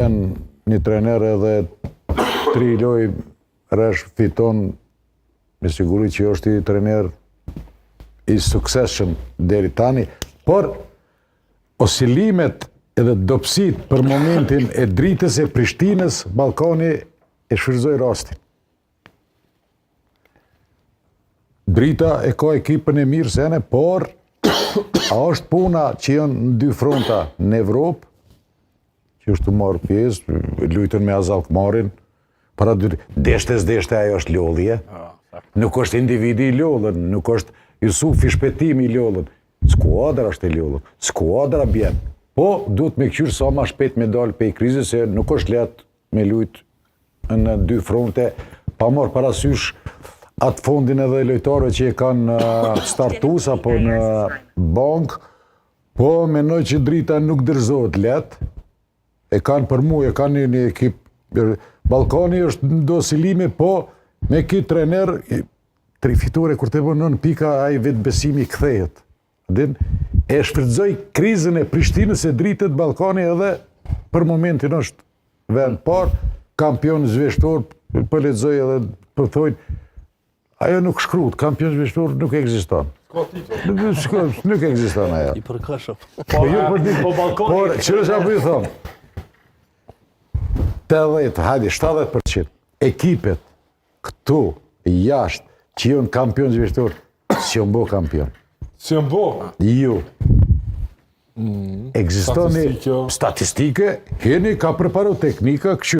vjen një trener edhe tri loj rresht fiton me siguri që është një trener i suksesshëm deri tani, por oscilimet edhe dobësit për momentin e Dritës e Prishtinës, Ballkani e shfrytëzoi rastin. Drita e ka ekipën e mirë sene, por a është puna që janë në dy fronta në Evropë, që është të marrë pjesë, lujtën me AZ Alkmarin, para dy, deshte s'deshte ajo është lodhje, nuk është individi i lodhën, nuk është Jusufi Shpetimi i lodhën, skuadra është e lodhën, skuadra bjen, po duhet me këqyrë sa ma shpejt me dalë pej krizës, se nuk është lehtë me lujt në dy fronte, pa marrë parasysh atë fondin edhe lojtarëve që e kanë startus apo në bank, po mendoj që Drita nuk dorëzohet lehtë, e kanë për mu, e kanë një, një ekip, Ballkani është në oscilime, po me këtë trener, tri fitore, kur të bën nën pika, ai vetëbesimi kthehet. Din, e shfrytëzoi krizën e Prishtinës e Dritët Ballkani edhe për momentin është vend parë, kampion zhveshtor, po lexoj edhe po thojnë, ajo nuk shkruhet, kampion zhveshtor nuk ekziston. Nuk, nuk, nuk ekziston ajo. I përkohshëm. Po, jo për ditë, po Ballkani- Por, qyre sa po ju thom? 80, hajde, 70% ekipet këtu, jashtë, që janë kampion zhveshtor, s'janë bo kampion. S'janë bo? Ju. Ekziston një Statistike. statistike, heni ka përparu teknika, kështu.